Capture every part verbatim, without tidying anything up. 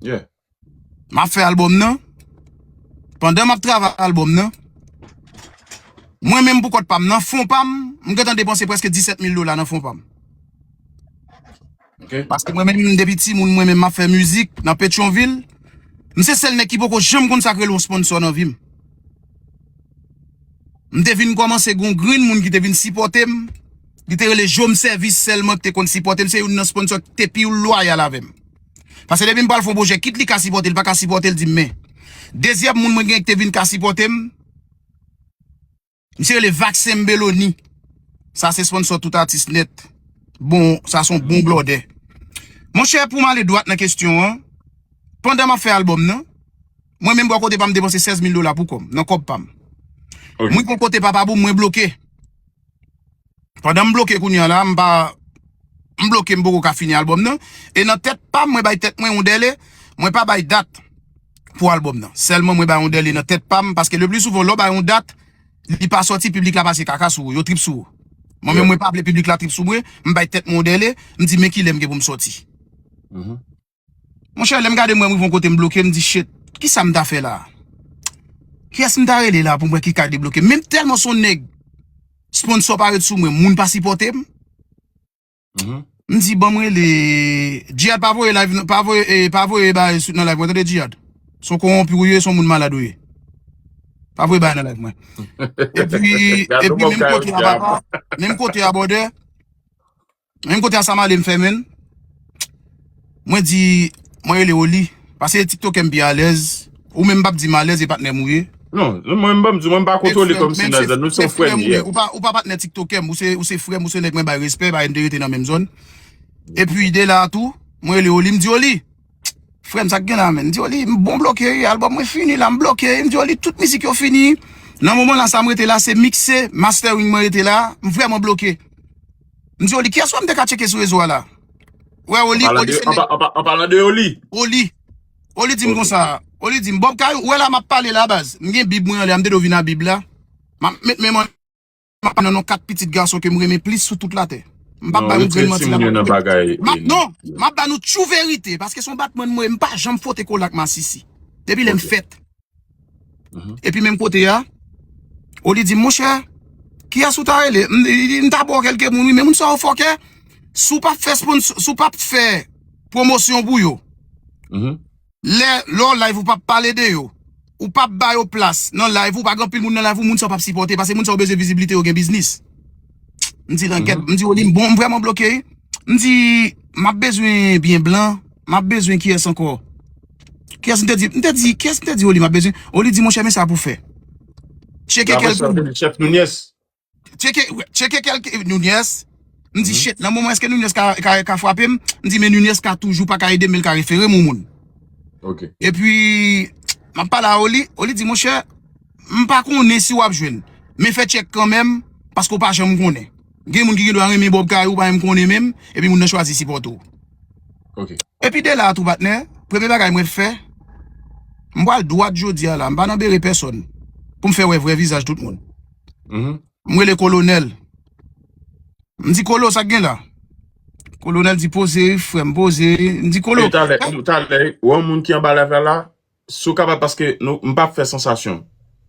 M ap fè albòm nan. Pandan m ap travay albòm nan, mwen menm pou kont pa m, nan fon pa m, m gentan depanse prèske disèt mil dola nan fon pa m. Paske mwen menm, depi timoun, mwen menm, m ap fè mizik nan Petyonvil. M se sèl nèg ki poko janm konn sa k rele yon sponsò nan vi m. M te vin kòmanse gon grenn moun ki te vin sipòte m. Li te rele Jom Sèvis sèlman ki te konn sipòte m. Se youn nan sponsò ki te pi lwayal avè m. Paske depi m pral fè yon pwojè, kit li ka sipòte, li pa ka sipòte, l di m men. Dezyèm moun mwen gen ki te vin ka sipòte m, misye rele Vaksen Beloni. Sa se sponsò tout atis nèt. Bon, sa se yon bon blòdè. Monchè, pou m ale dwat nan kesyon an, pandan m ap fè albòm nan, mwen menm bò kote pa m depanse sèz mil dola pou kò m, nan kòb pa m. Mwen gon kote papa boom, mwen bloke. Pandan m bloke kounye a la, m pa, m bloke, m poko ka fini albòm nan. E nan tèt pa m, mwen bay tèt mwen yon dèle, mwen pa bay dat pou albòm nan. Sèlman mwen bay yon dèle nan tèt pa m, paske le pli souvan, lè w bay yon dat, li pa sòti, piblik la pase kaka sou ou, yo trip sou ou. Mwen menm, mwen pa vle piblik la trip sou mwen, m bay tèt mwen yon dèle, m di men kilè m gen pou m sòti. Monchè, lè m gade m wè m rive yon kote m bloke, m di shit, kisa m ta fè la? Kiyès m ta rele la pou m wè ki ka debloke m? Men m tèlman se yon nèg, sponsò pa ret sou mwen, moun pa sipòte m. M di, ban m rele. Jihad, pa voye live, pa voye, eh, pa voye bagay sou, nan live mwen, tande, Jihad. Se yon kowonpi ou ye, se yon moun malad ou ye. Pa voye bagay nan live mwen. Epi, epi menm kote a, papa, menm kote a, brother, menm kote a, sa m ale m fè, menn. Mwen di, mwen rele Oli. Paske TikTokè m pi alèz. Ou menm p ap di m alèz, e patnè m ou ye. Non, mwen m pa m di, mwen m pa kontwole kòmsi nan zòn, nou se yon frè n ye. Ou pa, ou pa patnè TikTokè m, ou se, ou se frè m, ou se nèg mwen bay respè, bagay n te rete nan menm zòn. Epi de la a tou, mwen rele Oli, m di Oli, frè m, sa k gen la, menn? M di Oli, m bon bloke, albòm mwen fini la, m bloke. M di Oli, tout mizik yo fini. Nan moman la, sa m rete la, se mikse, mastering mwen rete la, m vrèman bloke. M di Oli, kiyès wè m te ka tcheke sou rezo a la? Wè Oli, Oli se nèg. An palan de Oli. Oli. Oli di m konsa, Oli di m, Bob Kayou, wè la m ap pale la, baz. M gen bib mwen anlè a, m te dwe vin a bib la. M ap met men mwen, m ap pale nan non kat pitit gason ke m renmen plis sou tout latè. M p ap bay yon grenn manti la. M ap, non, m ap ba nou tchou verite, paske se yon batman mwen, m pa janm fwote kola ak masisi. Depi lè m fèt. Epi menm kote a, Oli di m, monchè, kiyès ou ta rele? M, m, m ta ba w kèlke moun, wi, men moun sa yo fòkè. Si w p ap fè sponsor, si w p ap fè pwomosyon pou yo, lè, lè w live, ou p ap pale de yo, ou p ap ba yo plas nan live ou, pa gen anpil moun nan live ou, moun sa yo p ap sipòte, paske moun sa yo bezwen viziblite, yo gen biznis. M di, langèt, m di, Oli, m bon, m vrèman bloke, wi. M di, m ap bezwen byen blan, m ap bezwen kiyès ankò? Kiyès m te di, m te di, kiyès m te di Oli m ap bezwen? Oli di, monchè, men sa pou fè. Tcheke kèlke moun. Chèf Nunez. Tcheke, tcheke kèlke, Nunez. M di, shit, nan moman èske Nunez ka, ka, ka frape m? M di, men Nunez ka toujou pa ka ede m, men l ka refere m yon moun. Epi, m ap pale a Oli, Oli di, monchè, m pa konnen si w ap jwenn. Men fè tchèk kanmenm, paske w pa janm konnen. Gen moun ki gen dwa renmen Bob Kayou, ou pa menm konnen menm, epi moun nan chwazi sipòte w. Epi de la a tou, patnè, premye bagay mwen fè, m pral dwat jodi a la, m pa nan bere pèsòn, pou m fè wè vrè vizaj tout moun. M rele Kolonèl. M di, Kolo, sa k gen la? Kolonèl di, poze, frè m, poze. M di, Kolo. E talè, talè, ou wè yon moun ki anba live la la, si w kapab, paske nou, m p ap fè sansasyon.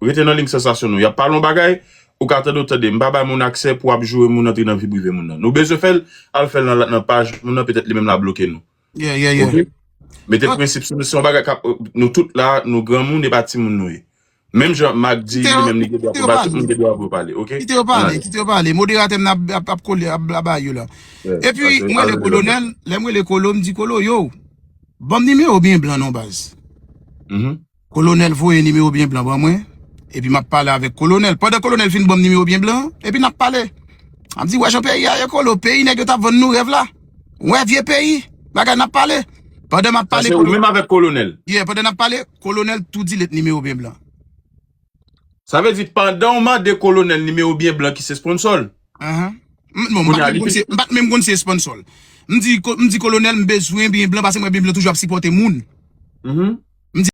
Rete nan liy sansasyon nou. Y ap pale yon bagay, ou ka tande, ou tande. M pa bay moun aksè pou w ap joure moun, antre nan vi prive moun nan. Nou bezwen fè l, al fè l nan, nan paj moun nan, petèt li menm l a bloke nou. Oke? Mete prensip sou nou, se yon bagay k ap, nou tout la, nou granmoun, e pa timoun nou ye. Menm jan Mak di, li menm li gen dwa pou pale, tout moun gen dwa pou yo pale, oke? Kite yo pale, kite yo pale. Moderatè m nan ap, ap, ap kole, ap, ap ba yo la. Epi, mwen rele Kolonèl, lè m rele Kolo, m di, Kolo, yo, ban m nimewo byen blan non, baz. Kolonèl voye nimewo byen blan ban mwen, epi m ap pale avèk Kolonèl. Pandan Kolonèl fin ban m nimewo byen blan, epi n ap pale. M ap di, wè jan peyi a ye, Kolo, peyi nèg yo t ap vann nou rèv la. Wè vye peyi, bagay n ap pale. Pandan m ap pale, Kolonèl. Sa se ou menm avèk Kolonèl? Yeah, pandan n ap pale, Kolonèl tou delete nimewo byen blan. Sa vle di, pandan w mande Kolonèl nimewo byen blan ki se sponsò l. Ahan. M, non, m pa t menm konn se, m pa t menm konn se sponsò l. M di, ko-, m di, Kolonèl, m bezwen byen blan, paske m wè byen blan toujou ap sipòte moun.